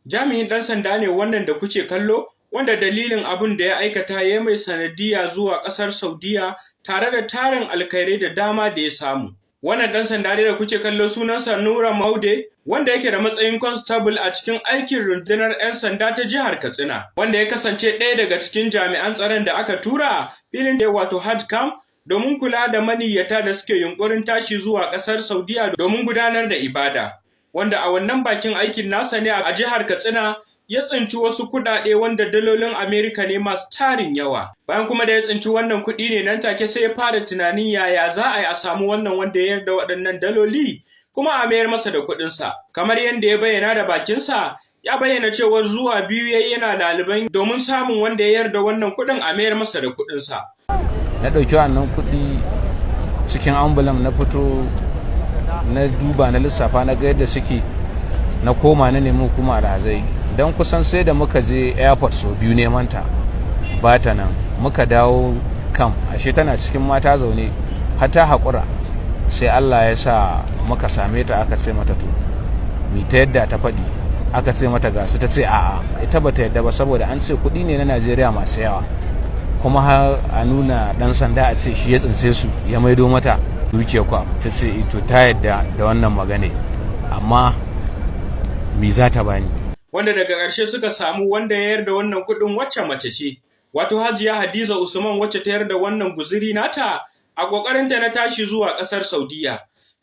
Jami'in ɗan sanda ne wannan da kuke kallo, wanda dalilin abin da ya aikata ya mai sanadiyya zuwa ƙasar Saudiya tare da tarin alkhairai da dama da ya samu. Wannan ɗan sanda dai da kuke kallo sunansa Nura Maude, wanda yake da matsayin constable a cikin aikin rundunar 'yan sanda ta jihar Katsina, wanda ya kasance ɗaya daga cikin jami'an tsaron da aka tura filin da wato Hajj Camp domin kula da maniyyata da suke yunkurin tashi zuwa ƙasar Saudiya domin gudanar da ibada. Wanda a wannan bakin aikin nasa ne a jihar Katsina ya tsinci wasu kuɗaɗe wanda dalolin Amerika ne masu tarin yawa. Bayan kuma da ya tsinci wannan kuɗi ne, nan take sai ya fara tunanin yaya za a yi a samu wannan wanda ya yarda waɗannan daloli kuma a mayar masa da kuɗinsa. Kamar yadda ya bayyana da bakinsa, ya bayyana cewa zuwa 2 yayi yana laliban domin samun wanda ya yarda wannan kuɗin a mayar masa da kuɗinsa. Na ɗauki wannan kuɗi cikin ambulan, na fito, na duba, na lissafa, na ga yadda suke, na koma na nemi hukuma alhazai, don kusan sai da muka je airport sau biyu neman ta, ba ta nan. Muka dawo kam, ashe tana cikin mata zaune har ta haƙura. Sai Allah ya sa muka same ta. Aka ce mata, to mi ta yadda ta faɗi? Aka ce mata ga su, ta ce a'a, ita bata yadda ba, saboda an ce kuɗi ne na Najeriya masu yawa, kuma har a nuna ɗan sanda a ce shi ya tsince su ya maido mata dukiya kwa. Ta ce ito ta yadda da wannan magane, amma me za ta bani? Wanda daga ƙarshe suka samu wanda ya yarda wannan kuɗin, wacce mace ce, wato Hajiya Hadiza Usman, wacce ta yarda wannan guzuri nata a ƙoƙarinta na tashi zuwa ƙasar Saudiya,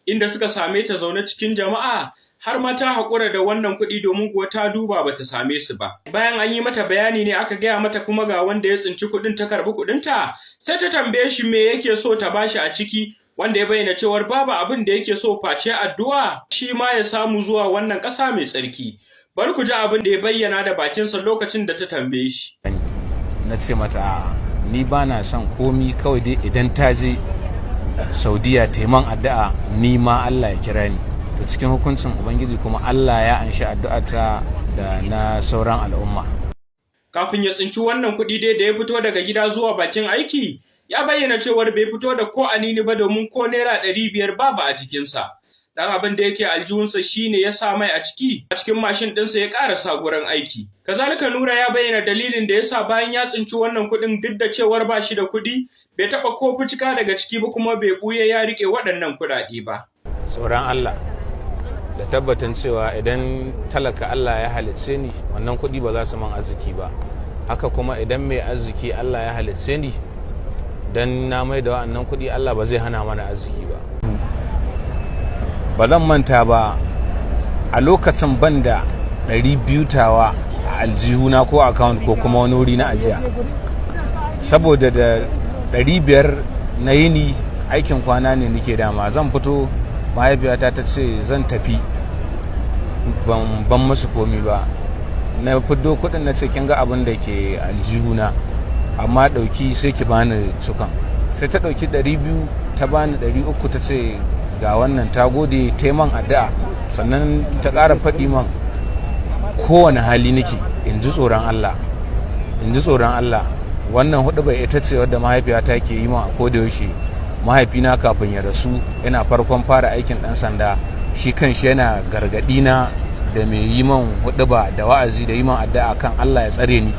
inda suka same ta zaune cikin jama'a har ma ta haƙura da wannan kuɗi, domin kuwa ta duba bata same su ba. Bayan an yi mata bayani ne aka gaya mata kuma ga wanda ya tsinci kuɗin, ta karɓi kuɗinta, sai ta tambaye shi me yake so ta bashi a ciki, wanda ya bayyana cewar babu abin da yake so face addu'a, shi ma ya samu zuwa wannan ƙasa mai tsarki. Bari ku ji abin da ya bayyana da bakinsa lokacin da ta tambaye shi. Na ce mata ni ba na son komi, kawai dai idan ta je Saudiya ta man addu'a, ni ma Allah ya kira ni. To, cikin hukuncin Ubangiji kuma Allah ya anshi addu'ata da na sauran al'umma. Kafin ya tsinci wannan kuɗi dai, da ya fito daga gida zuwa bakin aiki, ya bayyana cewar bai fito da ko anini ba, domin ko ₦500 babu a jikinsa. Dan abin da yake aljihunsa shine ya sa mai a ciki, a cikin mashin ɗinsa ya ƙarasa gurin aiki. Kazalika Nura ya bayyana dalilin da ya sa bayan ya tsinci wannan kuɗin, duk da cewar ba shi da kuɗi, bai taɓa ko fucika daga ciki ba, kuma bai ɓuya ya riƙe waɗannan kuɗaɗe ba. Tsoron Allah da tabbatan cewa idan talaka Allah ya halicce ni, wannan kuɗi ba za su man arziki ba. Haka kuma idan mai arziki Allah ya halicce ni, dan na mai da wa'annan kuɗi, Allah ba zai hana mana arziki ba. Ba zan manta ba, a lokacin ban da 200 tawa a aljihuna ko account ko kuma wani wuri na ajiya, saboda da 500 na yini aikin kwana ne nake. Dama zan fito, mahaifiyata ta ce zan tafi, ban musu komi ba. Na fiddo kuɗin, na ce, "Kin ga abin da ke aljihuna, amma ɗauki, sai ki bani sukan." Sai ta ɗauki 200 ta bani 300, ta ce ga wannan, ta gode, ta man addu'a. Sannan ta ƙara faɗi man kowane hali nake in ji tsoron Allah, in ji tsoron Allah. Wannan hudu bai ita ce wadda mahaifiyata ke yi min a koda yaushe. Mahaifina kafin ya rasu, yana farkon fara aikin ɗan sanda, shi kanshi yana gargaɗi na da mai yi man huɗuba da wa'azi da yi man addu'a kan Allah ya tsare ni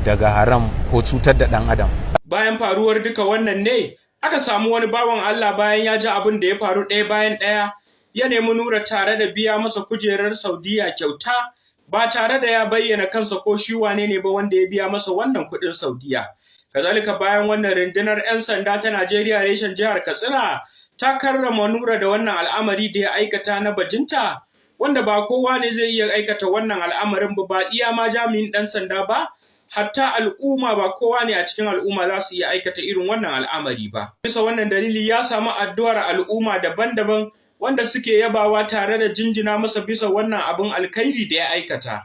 daga haram ko cutar da ɗan adam. Bayan faruwar duka wannan ne aka samu wani bawan Allah, bayan ya ji abin da ya faru ɗaya bayan ɗaya, ya nemi Nura tare da biya masa kujerar Saudiya kyauta, ba tare da ya bayyana kansa ko shi wane ne ba wanda ya biya masa wannan kuɗin Saudiya. Kazalika bayan wannan, rundunar 'yan sanda ta Najeriya reshen jihar Katsina ta karrama Nura da wannan al'amari da ya aikata na bajinta, wanda ba kowa ne zai iya aikata wannan al'amarin ba, ba iya ma jami'in ɗan sanda ba, hatta al'umma, ba kowa ne a cikin al'umma za su iya aikata irin wannan al'amari ba. Bisa wannan dalili ya samu addu'ar al'umma daban-daban wanda suke yabawa tare da jinjina masa bisa wannan abin alkhairi da ya aikata.